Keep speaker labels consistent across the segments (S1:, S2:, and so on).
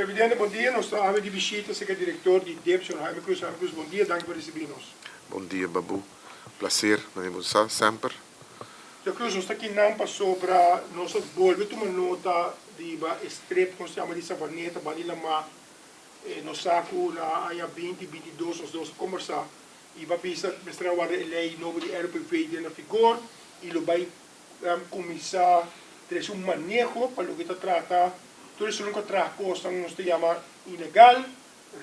S1: Televidente, bon dia. Nos ta awe di bishita serka direktor di dip, señor Jaime Cruz. Jaime Cruz, bon dia. Danki pa risibí nos.
S2: Bon dia, Babu. Placer, manera bo sa semper.
S1: Señor Cruz, nos ta kinan pasobra nos a bolbe tuma nota riba e strip ku nos ta yama di Savaneta, Bani Lamá. Nos sa ku na aña 2022 nos dos a kombersá i bo a bisa mester a warda e lei nobo di ROPV den na vigor i lo bai kuminsá trese un maneho pa loke ta trata tur esun ku a traha kosnan nos ta yama ilegal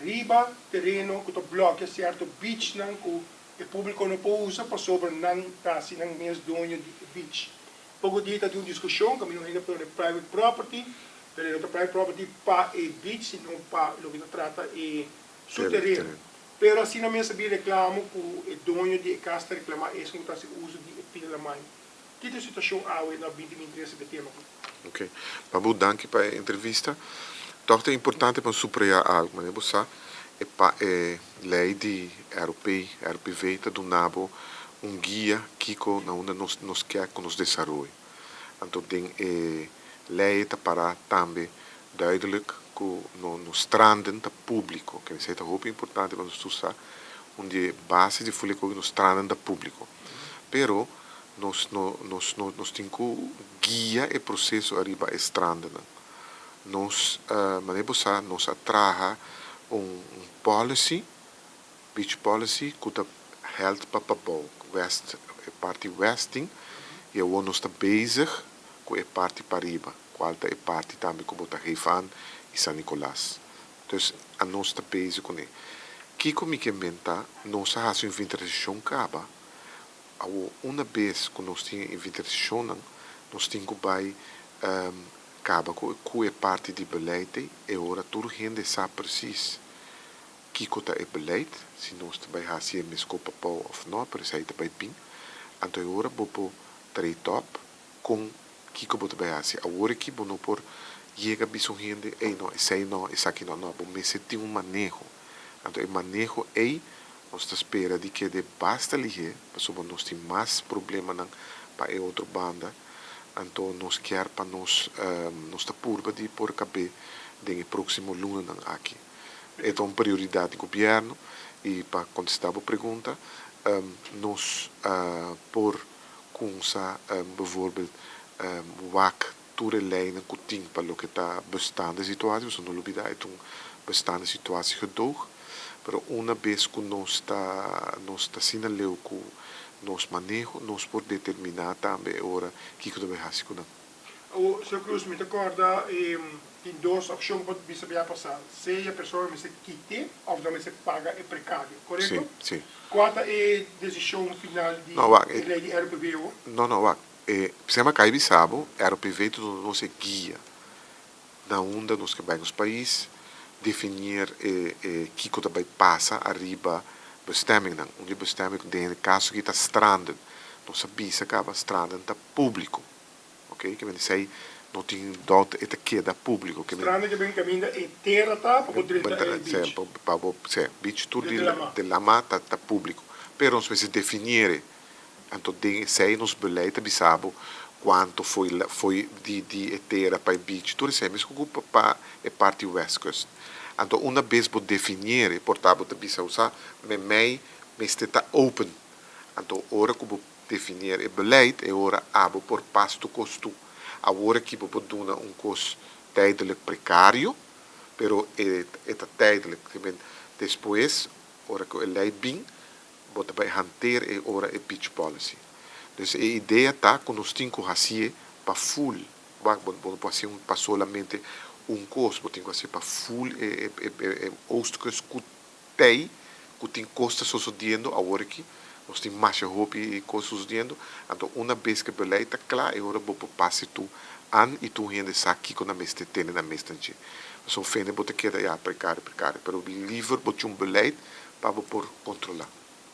S1: riba tereno ku ta blòkia sierto beachnan ku e públiko no por usa pasobra nan ta hasi nan mes doño di e beach. Poko dia ta tin un diskushon kaminda un hende a pone private property, pero e no ta private property pa e beach sino pa loke ta trata e su tereno. Pero asina mes a bin reklamo ku e doño di e kas ta reklamá esun ku ta hasi uso di e pila lamai. Ki ta e situashon awe na 2023 riba e tema aki?
S2: Ok. Babu, danki pa e entrevista. Tòg ta importante pa subrayá algu. Manera bo sa, e pa e lei di ROP, RPV ta duna bo un guia kiko na unda nos nos ke ku nos desaroyo. Anto den e lei ta pará tambe duidelijk ku no nos stranden ta públiko. Ke esei ta hopi importante pa nos tur sa un di e base di Fulekoki nos stranden ta públiko. Pero nos no nos no nos tin ku guia e proseso ariba e strandennan. Nos manera bo sa nos a traha un policy, beach policy ku ta hèlt pa pabou, west e parti west tin i awor nos ta bezig ku e parti pariba kual ta e parti tambe ku bo ta geef aan i San Nicolas. Dus anos ta bezig kuné. Kiko mi ke menta nos a hasi un inventarisashon kaba. Awor, una bes ku nos tin e inventarisashonnan, nos tin ku bai kaba ku ku e parti di beleid ei. E ora tur hende sa presis kiko ta e beleid, si nos ta bai hasi e meskó papou òf nò, pero esei ta bai bin. Anto e ora bo por trei tòp kon kiko bo ta bai hasi. Awor aki bo no por yega bisa un hende, ey no, esei no, esaki no. No, bo mester tin un maneho. Anto e maneho ei nos ta spera di kede basta lihé, pasobra nos tin mas problemanan pa e otro banda. Anto nos kier pa nos nos ta purba di por kab'é den e próksimo lunanan aki. E ta un prioridat di gobièrnu i pa kontestá bo pregunta, nos por kumsa bijvoorbeeld wak tur e leinan ku tin pa loke ta bestaande situatie, pasobra no lubida e ta un bestaande situatie gedoog, pero una bes ku nos ta nos ta asina leu ku nos maneho, nos por determiná tambe e ora kiko ta bai hasi ku nan.
S1: Awor, señor Cruz, mi ta kòrda tin dos opshon ku bo bisa bia pasá, sea e persona mester kit'é òf nan mester paga e prekario, korekto?
S2: Sí, sí.
S1: Kua ta e desishon final di
S2: No, wak,
S1: e lei di RPV awor?
S2: No, no, wak. E sema kai bisa bo, ROPV ta duna nos e guia na unda nos ke bai nos pais, definier e e kiko ta bai pasa ariba bestemmingnan. Un di e bestemming den e kaso aki ta stranden. Nos a bisa kaba stranden ta publiko. Ok, ke men esei no tin dòt e ta keda publiko. Ke men.
S1: Stranden ke ben kaminda e tera ta pa bo drenta e beach.
S2: Pa bo, se, beach tur
S1: di
S2: di lama ta ta publiko. Pero nos mester definier e. Anto den esei nos beleid ta bisa bo cuanto foi foi di di e tera pa e beach tur esei mes cu pa pa e parti westkust. Anto una bes bo definier e por ta bo ta bisa usa memey mester ta open. Anto ora cu bo definier e beleid e ora abo por pas tu cos tu. Awor aki bo por duna un cos tijdelijk precario pero e e ta tijdelijk despues ora cu e ley bin bo ta bai hanteer e ora e beach policy. Dus e idea ta ku nos tin ku hasié pa full. Wak, bo bo no por hasié pa solamente un kos, bo tin ku hasié pa full e e e e oostkust ku tei ku tin kos ta sosodiendo awor aki. Nos tin masha hopi kos sosodiendo. Anto una bes ku e beleid ta kla e ora bo por pasa e tur an i tur hende sa kiko nan mester tene nan mes nan dje. Pasobra fende bo ta keda ya prekario prekario pero liever bo tin un beleid pa bo por kontrolá.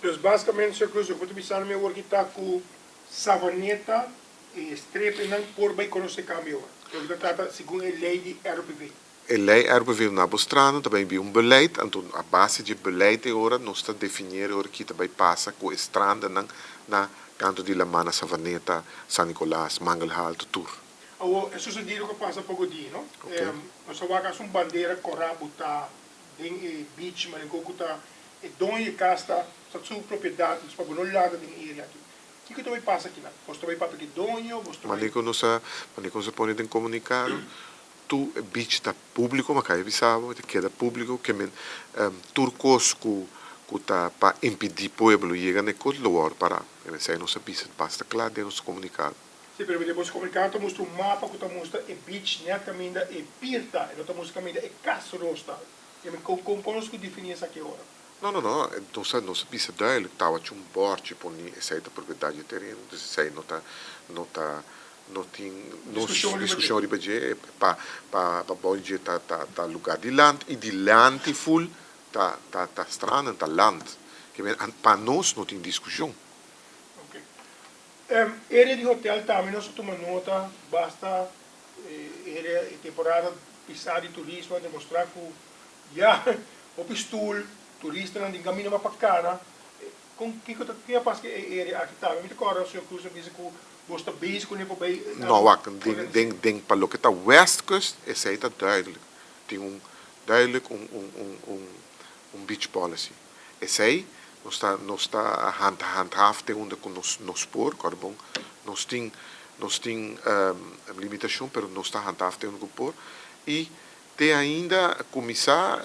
S1: Dus basikamente señor Cruz loke bo ta bisa mi awor ki ta ku Savaneta e strepenan por bai konosé kambio awor. Loke ta trata segun e lei di ROPV.
S2: E lei ROPV na bo strano ta bai bin un beleid, anto a base dje beleid e ora nos ta definier e ora ki ta bai pasa ku e strandanan na kanto di laman na Savaneta, San Nicolas, Mangel Halto tur.
S1: Awor, e susedido ku a pasa poko dia, no? Nos a wak hasi un bandera kòrá botá den e beach, manera ku ta e doño di e kas ta sa su propiedat, entonces pa bo no landa den e area aki. Kiko ta bai pasa akinan? Bos ta bai papia ku e doño? Bos ta bai.
S2: Manera ku nos a, manera ku nos a pone den komunikado, tur e beach ta públiko, ma kai bisa bo, e ta keda públiko, ke men tur kos ku ku ta pa impidí pueblo yega na e kos lo wòrdu pará. Esei nos a bisa basta kla den nos komunikado.
S1: Sí, pero den boso komunikado ta mustra un mapa ku ta mustra e beach nèt kaminda e pier ta, e no ta mustra kaminda e kas ros ta. Kon kon nos ku definí esaki ora?
S2: No, no, no, nos a nos a bisa duidelijk, tabatin un bòrchi poni esei ta propiedat dje tereno, dus esei no ta no ta no tin nos diskushon riba dje, pa pa pa bou dje ta ta ta lugá di land i dilanti ful ta ta ta stranden, ta land. Ke men pa nos no tin diskushon.
S1: Oké. Area di hotel tambe nos a tuma nota basta area e temporada pisá di turismo a demostrá ku ya hopi stul, turistanan den kaminda pa kana. Kon kiko ta ke a pasa ku e area aki tambe? Mi ta kòrda señor Cruz a bisa ku bos ta bezig kuné pa bai.
S2: No wak, den den den pa loke ta westkust esei ta duidelijk. Tin un duidelijk un un un un un beach policy. Esei nos ta nos ta handhaaf te unda ku nos nos por, kòrda bon, nos tin nos tin limitashon pero nos ta handhaaf te unda ku por i te ainda kuminsá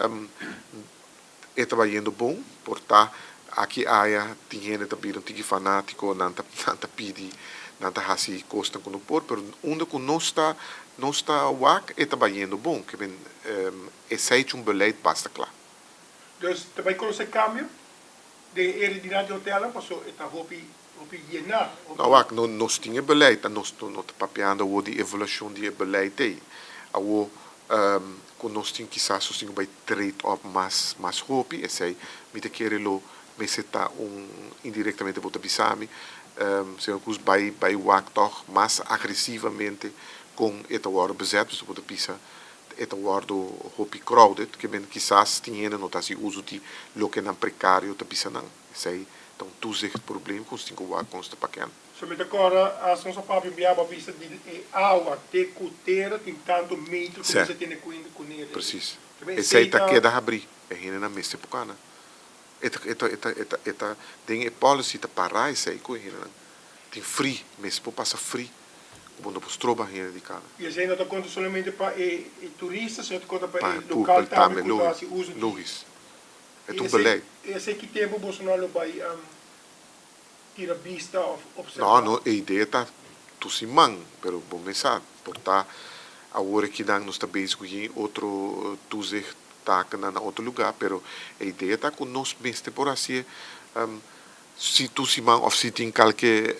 S2: e ta bayendo bon, por ta aki aya tin hende ta bira un tiki fanátiko, nan ta nan ta pidi nan ta hasi kosnan ku no por, pero unda ku nos ta nos ta wak e ta bayendo bon, ke men esei ta un beleid basta kla.
S1: Dus ta bai konosé kambio den e area dilanti hotelnan paso e ta hopi hopi yená, hopi.
S2: No wak, no nos tin e beleid, ta nos no ta papiando awor di evaluashon di e beleid ei. Awor ku nos tin kisas nos tin ku bai trade op mas mas hopi, esei mi ta kere lo mester ta un indirektamente bo ta bisa mi, señor Cruz bai bai wak tòg mas agresivamente kon e ta wòrdu bezet, pasobra bo ta bisa e ta wòrdu hopi crowded, ke men kisas tin hende no ta hasi uso di loke nan prekario ta bisa nan. Esei ta un toezicht probleem ku nos tin ku wak kon nos ta pakean.
S1: So mi ta kòrda as nos a papia un biaha bo a bisa di e awa te ku tera tin tantu metro ku mester tene kuenta kuné.
S2: Precies. Esei ta keda habrí. E hendenan mester por kana. E ta e ta e ta e ta e ta den e policy ta pará esei ku e hendenan tin fri, mester por pasa fri. Ku bo no por stroba hende di kana.
S1: I esei no ta konta solamente pa e turista, sino ta konta pa e lokal tambe ku ta hasi uso di.
S2: Logis. E ta un beleid.
S1: I esei ki tempu boso no a lo bai tira bista òf opservá?
S2: No, no, e idea ta tur siman, pero bo mes sa, por ta awor akinan nos ta bezig ku yin otro toezicht takennan na otro lugá, pero e idea ta ku nos mester por hasié Si tur siman of si tin kalke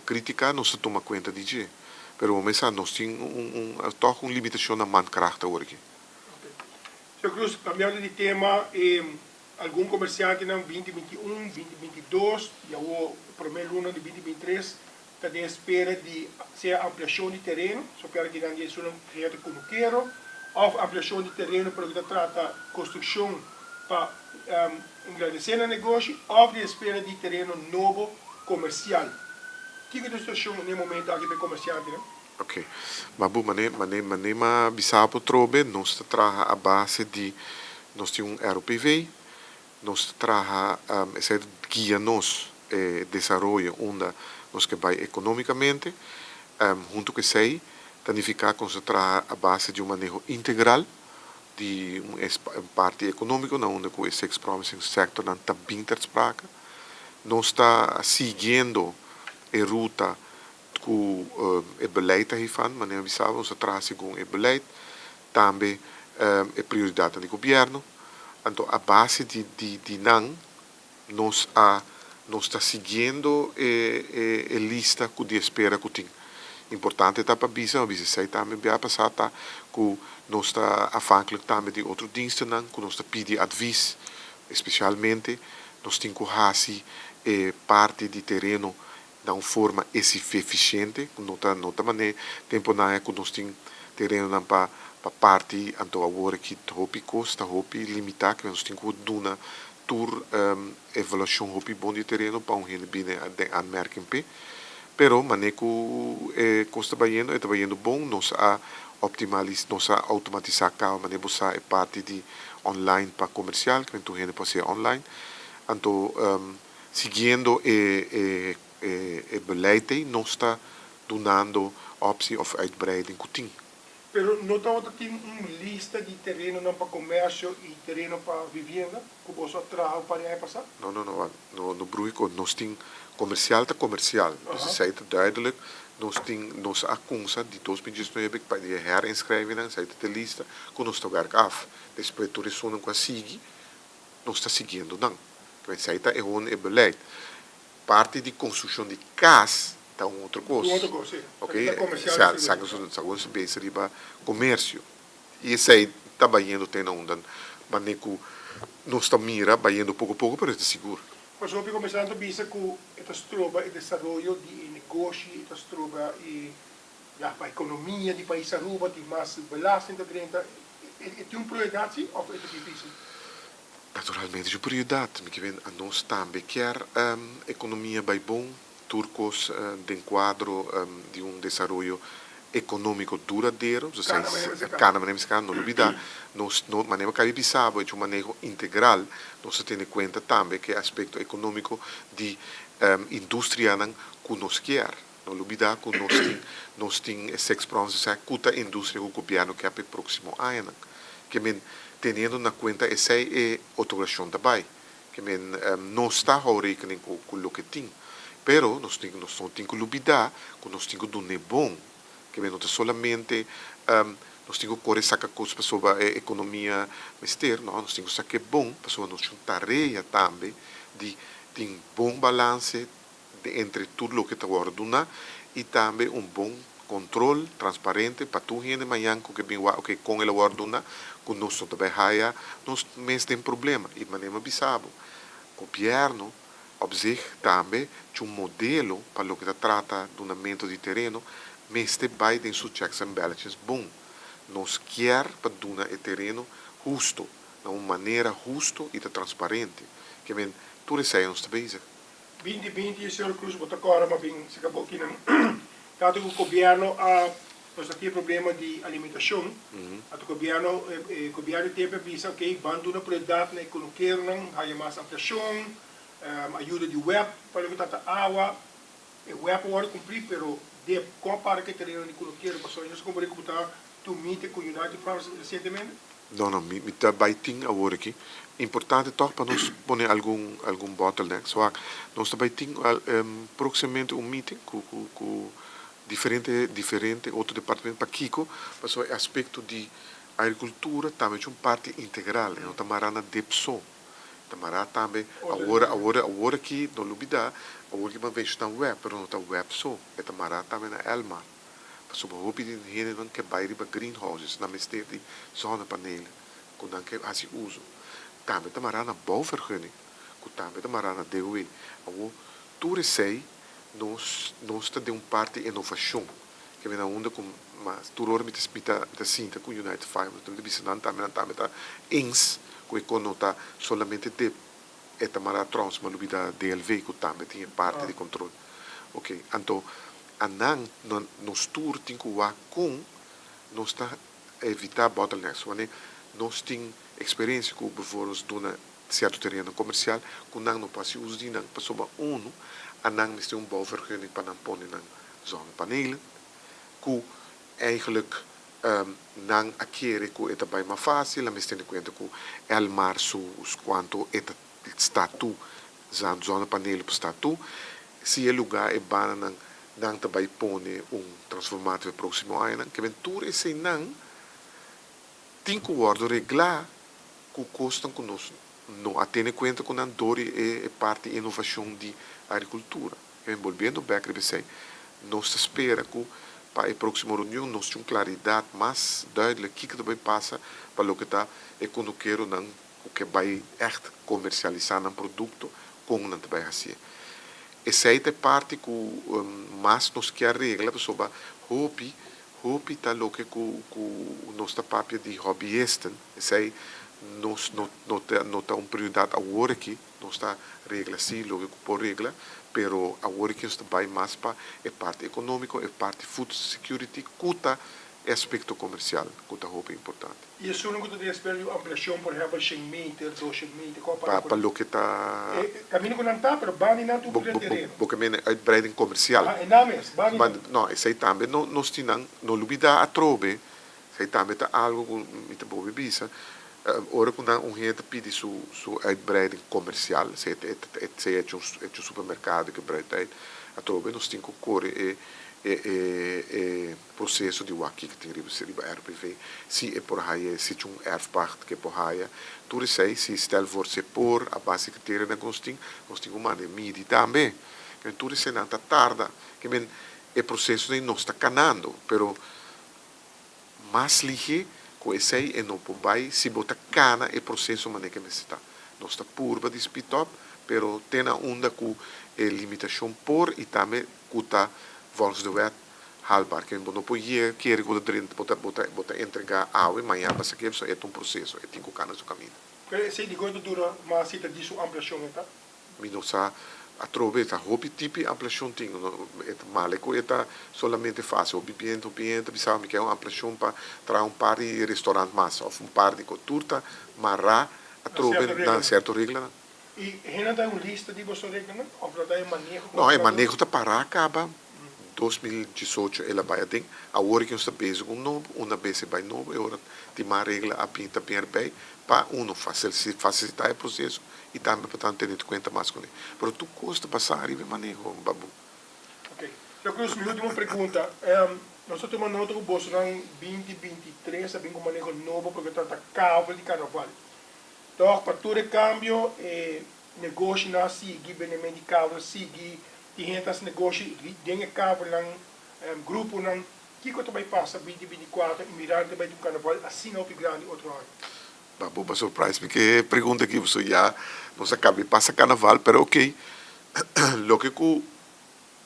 S2: kritika nos ta tuma kuenta di dje. Pero bo mester sa nos tin un un tòg un limitashon na mankracht awor aki.
S1: Ok. Señor Cruz, cambiando di tema, e algun comerciantenan 2021, 2022 y awor prome luna di 2023 ta den espera di sea ampliacion di tereno, so piada ki nan di esunnan cliente cunukero, of ampliacion di tereno pa loke ta trata construccion pa Engrandesé nan negoshi òf di espera di tereno nobo komersial. Kiko ta e situashon n'e momento aki pa e komersiantenan?
S2: Ok. Ma bo mane mane mane m'a bisa bo trobe, nos ta traha a base di nos tin un ROPV, nos ta traha esei ta guia nos e desaroyo unda nos ke bai economicamente. Hunto ku esei ta nifiká ku nos ta traha a base di un maneho integral. Di un parti economico na unda cu e six promising sectornan ta bin ter sprake. Nos ta siguiendo e ruta cu e beleid ta hifan, manera mi bisa bo, nos ta traha segun e beleid, tambe e prioridadnan di gobierno. Anto a base di di nan nos a nos ta siguiendo e e lista cu di espera cu tin. Importante ta pa bisa, mi a bisa esey tambe bia pasa ta cu nos ta afhankelijk tambe di otro dienstennan cu nos ta pidi advies, especialmente nos tin cu haci e parti di tereno na un forma eficiente, cu no ta no ta mane temponan cu nos tin terenonan pa pa parti, anto awor aki hopi cos ta hopi limita, cu nos tin cu duna tur evaluacion hopi bon di tereno pa un hende bini den aanmerking p'e. Pero mane ku e kos ta bayendo, e ta bayendo bon, nos a optimalis, nos a outomatisá kaba mane bo sa e parti di online pa komersial, kimen tur hende por hasié online. Anto siguiendo e e e beleid ei nos ta dunando optie òf uitbreiding ku tin.
S1: Pero no tabata tin un lista di terenonan pa comercio y tereno pa vivienda cu boso a traha un par di aña pasa?
S2: No, no, no, no, no bruhi cu nos tin comercial ta comercial, dus esey ta duidelijk, nos tin, nos a cunsa di 2019 pa di e herinschrijvingnan, esey ta e lista cu nos ta werk af, despues tur esunnan cu a sigui, nos ta siguiendo nan, esey ta e hon e beleid. Parti di construccion di cas ta un otro cos.
S1: Un otro cos, si.
S2: Ok,
S1: Ta comercial
S2: sa sa sa bisa riba comercio. Y esey ta bayendo te na unda mane cu nos ta mira bayendo poco poco pero e ta sigur.
S1: Pasobra hopi comerciante ta bisa cu e ta stroba e desaroyo di e negoshi, e ta stroba e ya pa economia di pais Aruba, tin mas belasting ta drenta. E tin un prioridad si of e ta dificil?
S2: Naturalmente su prioridad, mi ke men anos tambe kier economia bay bon, tur cos den cuadro di un desaroyo economico duradero, so
S1: Cana manera mester cana.
S2: Cana manera mester cana, no lubida, nos no, manera mi a caba di bisa bo, hecho un maneho integral, nos ta tene cuenta tambe ke aspecto economico di industrianan cu nos kier. No lubida cu nos tin, nos tin e sex provinces sa cu ta industria cu gobierno kier pa e proximo añanan. Ke men teniendo na cuenta esey e otorgacion ta bay. Ke men nos ta hou rekening cu cu loke tin. Pero nos tin nos no tin cu lubida cu nos tin cu dun'e bon. Ke men no ta solamente nos tin cu core saca cos pasobra e economia mester, no, nos tin cu sac'e bon pasobra nos tin un tarea tambe di tin bon balance di entre tur loke ta wòrdu duná i tambe un bon kontrol transparente pa tur hende mañan ku ke bin wak oke kon el a wòrdu duná ku nos no ta bai haya nos mes den problema. I manera mi a bisa bo, gobièrnu op zich tambe cu un modelo pa loke ta trata dunamento di tereno mester bai den su checks and balances bon. Nos kier pa duna e tereno husto, na un manera husto i ta transparente. Ke men tur esei nos ta bezig.
S1: 2020 señor Cruz bo ta kòrda ma bin saka bo kinan tantu ku gobièrnu a nos a tin e problema di alimentashon anto gobièrnu e gobièrnu di tempu a bisa ok ban duna prioridat na e kunukeronan haya mas ampliashon ayuda di web pa loke ta ta awa e web a wòrdu kumplí pero dep kon a para ku e tereno di kunukero pasobra nos a komprende ku bo ta tin un meeting ku United Farmers resientemente.
S2: No, no, mi ta bai tin awor aki. Importante tòg pa nos pone algun algun bottlenecks. Wak, nos ta bai tin próximamente un meeting ku ku ku diferente diferente otro departamento. Pakiko? Pasobra e aspekto di agrikultura tambe ta un parti integral, e no ta mará na dep so. Ta mará tambe awor awor awor aki, no lubidá, awor ki bo a menshoná web, pero no ta web so, e ta mará tambe na Elmar. Pasobra hopi di hendenan ke bai riba greenhouses, nan mester di zonnepanelen ku nan ke hasi uso. Tambe ta mará na bouwvergunning, ku tambe ta mará na DOW. Awor, tur esei nos nos ta den un parti inovashon, ke mi na unda ku mas tur ora mi ta mi ta mi ta sinta ku United Farmers, mi ta bisa nan tambe nan tambe ta eens ku e kon no ta solamente dep e ta mará trouwens mi a lubida DLV ku tambe tin e parti di kontrol. Oke, anto anan nos tur tin ku wak kon nos ta evitá bottlenecks. Wanneer nos tin eksperensia ku bijvoorbeeld duna sierto tereno komersial ku nan no por hasi uso di nan pasobra unu anan mester un bouwvergunning pa nan pone nan zonnepanelen ku eigenlijk nan a kere ku e ta bai mas fásil, nan mester tene kuenta ku Elmar su kuantu e ta sta tu zonnepanelen por sta tu si e lugá e bananan nan ta bai pone un transformator e próksimo añanan ke men tur eseinan tin ku wòrdu reglá ku kosnan ku nos no a tene kuenta ku nan dor di e parti inovashon di agrikultura. E bolbiendo bèk riba esei, nos ta spera ku pa e próksimo reunion nos tin un klaridat mas duidelijk kiko ta bai pasa pa loke ta e kunukeronan ku ke bai ègt komersialisá nan produkto, kon nan ta bai hasié. Esei ta e parti ku mas nos kier regla pasobra hopi Hopi ta loke ku ku nos ta papia di hobbyisten, esei nos no no ta no ta un prioridat awor aki, nos ta regla si loke ku por regla, Pero awor aki nos ta bai mas pa e parti economico, e parti food security cu ta e aspecto comercial cu ta hopi importante.
S1: Y esun cu ta den espera di un ampliacion, por ehempel shen meter, doshen meter, con a
S2: Pa
S1: para
S2: pa
S1: cu
S2: loke ta.
S1: E camino cu nan ta, pero bani nan tur
S2: Bo
S1: pida
S2: bo
S1: tereno.
S2: bo ke mene uitbreiding comercial.
S1: Ah, e nan mes, bani
S2: Ban
S1: nan.
S2: no, esey tambe no nos tin nan, no lubida atrobe, esey tambe ta algo cu mi ta bobe bisa, ora cu nan un hende ta pidi su su uitbreiding comercial, sea e e sea hecho un hecho un supermercado ke breid uit, atrobe nos tin cu core e e e e proceso di wak kiko tin riba riba RPV, si e por haya si un erfpacht ke por haya, tur esei si stel voor si e por a base criterianan ku nos tin, nos tin ku manda e midi tambe. Ke men tur eseinan ta tarda, ke men e proceso ei nos ta kanando, pero mas lihe ku esei e no por bai si bo ta kana e proceso manera ke mester ta. Nos ta purba di speed up, pero te na unda ku e limitashon por i tambe ku ta volgens de wet haalbaar. Ke bo no por yega kere ku bo ta drenta, bo ta, bo ta, bo ta entregá awe, mañan pasa ke, pasobra e ta un proseso, e tin ku kana su kaminda.
S1: Pero esei di goe ta dura mas si ta di su ampliashon e ta?
S2: Mi no sa atrobe, ta hopi tipi ampliashon tin, no, e ta male ku e ta solamente fásil. Hopi bientu, hopi hende ta bisa mi ke un ampliashon pa traha un par di restorant mas òf un par di kos. Tur ta mará
S1: Na sierto
S2: atrobe na
S1: reglanan.
S2: sierto reglanan.
S1: I hende ta un lista di boso reglanan of lo ta e maneho
S2: No, e
S1: controlador?
S2: maneho ta pará kaba 2018 el a bai aden. Awor ke nos ta bezig ku un nobo, una bes e bai nobo e ora tin mas regla a bin ta bin erbij pa uno fasilitá e proseso i tambe pa tan tene kuenta mas kuné. Pero tur kos ta basá riba e maneho, Babu.
S1: Ok. Señor Cruz, mi ultimo pregunta. Nos ta tuma nota ku bosonan 2023 a bin ku maneho nobo pa loke trata kavel di karnaval. Tòg pa tur e kambio e negoshinan a sigui, bendement di kavel a sigui, tin hende ta hasi negoshi den e kavelnan, gruponan. Kiko ta bai pasa 2024 i mirando ta bai tin un karnaval asina hopi grandi otro aña?
S2: Ba bo pa surprise mi ke pregunta aki pasobra ya nos a kaba di pasa karnaval, pero ok loke ku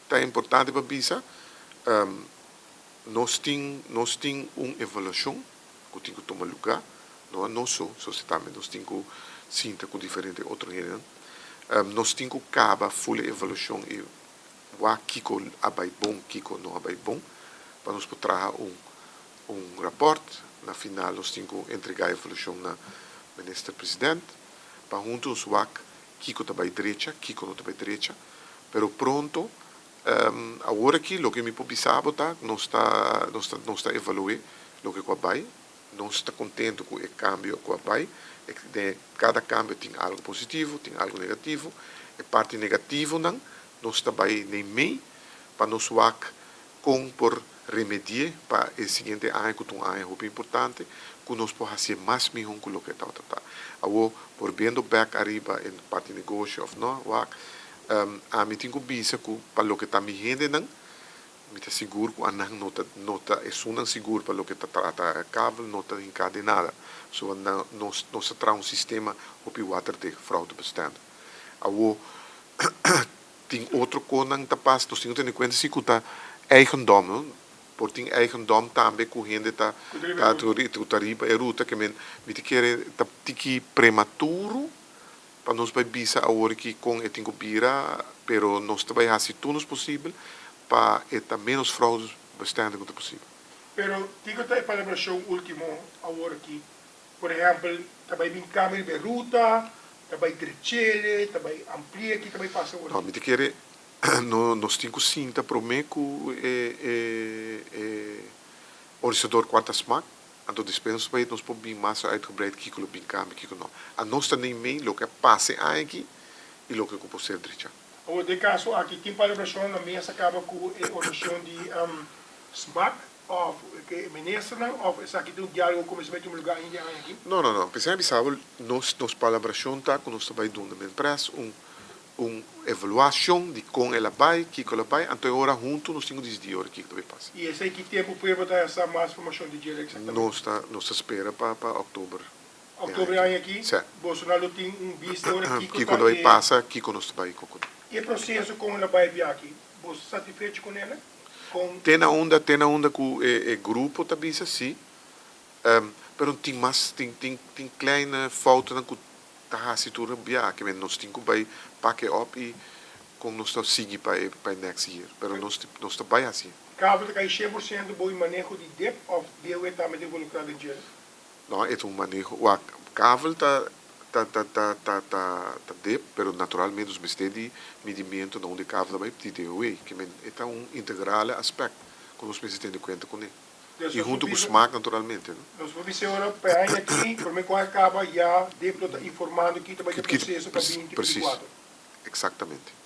S2: ta importante pa bisa nos tin nos tin un evaluashon ku tin ku tuma lugá, no a nos so, so tambe nos tin ku sinta ku diferente otro hendenan. Nos tin ku kaba ful e evaluashon i wak kiko a bai bon, kiko no a bai bon, pa nos por traha un un rapòrt. Na final nos tin ku entregá e evaluashon na Minister President pa huntu nos wak kiko ta bai drecha, kiko no ta bai drecha. Pero pronto Awor aki loke mi por bisa bo ta nos ta nos ta nos ta evalu'é loke ku a bai. Nos ta kontentu ku e kambio ku a bai. Den kada kambio tin algu positivo, tin algu negativo. E parti negativonan nos ta bai neimei pa nos wak kon por remedi'é pa e siguiente aña ku ta un aña hopi importante ku nos por hasié mas mihó ku loke e tabata ta. Awor, bolbiendo bèk ariba e parti negoshi òf no, wak, Ami tin ku bisa ku pa loke ta mi hendenan, mi ta sigur ku anan no ta no ta esunnan sigur pa loke ta trata kavel no ta hinká den nada. So nan nos nos a traha un sistema hopi waterdicht, fraudebestendig. Awor tin otro konan ta pasa, nos tin ku tene kuenta si ku ta eigendom, no? Por tin eigendom tambe ku hende ta ta ku ta riba e ruta ke men mi ta kere ta tiki prematuro Pa nos bai bisa awor ki kon e tin ku bira, pero nos ta bai hasi tur nos posibel pa e ta menos fraude bestendig ku ta posibel.
S1: Pero kiko ta e palabrashon ultimo awor aki? Por ehèmpel, ta bai bin kambia riba e ruta, ta bai drech'ele, ta bai ampli'e, ki ta bai pasa awor
S2: No,
S1: aki?
S2: mi ta kere no nos tin ku sinta promé ku e e e organisador kual ta smak. Anto despues nos bai nos por bin mas uitgebreid kiko lo bin kambia kiko no. Anos ta nei mei loke a pasa e aña aki i loke ku por ser drecha.
S1: Awor den kaso aki tin palabrashon na mesa kaba ku e ordenashon di smak òf ku e ministernan òf esaki ta un diálogo ku mester bai tuma lugá ainda e aña aki?
S2: No no no, p'esei a bisa bo nos nos palabrashon ta ku nos ta bai duna men pres un Un evaluacion di con el a bay, kico el a bay, anto e ora hunto nos tin cu dicidi ora kico ta bay pasa.
S1: Y esey ki tempo pueblo ta hasa mas informacion di djel exactamente?
S2: Nos ta nos ta spera pa pa october e
S1: October e
S2: aña
S1: aña
S2: aki.
S1: aki
S2: Sè.
S1: boso nan lo tin un bista ora kico
S2: Kico
S1: ta
S2: ta bay
S1: e.
S2: pasa, kico nos ta bay con.
S1: E proceso con el a bay biaha aki, boso ta satisfecho con el? Con.
S2: Te na unda te na unda cu e e grupo ta bisa si, pero tin mas tin tin tin kleine foutonan cu ta hasi tur e biaha ke men nos tin ku bai pak e op i Kon nos ta sigui pa e pa e next year, pero nos nos ta bai hasi.
S1: Kavel ta kai 100% bou maneho di DIP òf DOE tambe ta involukrá den dje?
S2: No, e ta un maneho, wak, kavel ta ta ta ta ta ta ta DIP, pero naturalmente nos mester di midimentu na unda e kavel ta bai di DOE, ke men e ta un integrale aspect ku nos mester tene kuenta kuné. I huntu ku smaak naturalmente, no?
S1: Nos por bisa ora pa e aña aki, promé ku a kaba ya DIP lo ta informando ki ta bai e proseso pa 2024.
S2: Exactamente.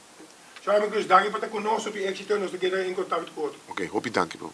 S1: Charme Cruz, danki pa ta ku nos, hopi éxito, nos ta keda en contacto ku otro.
S2: Ok, hopi danki bro.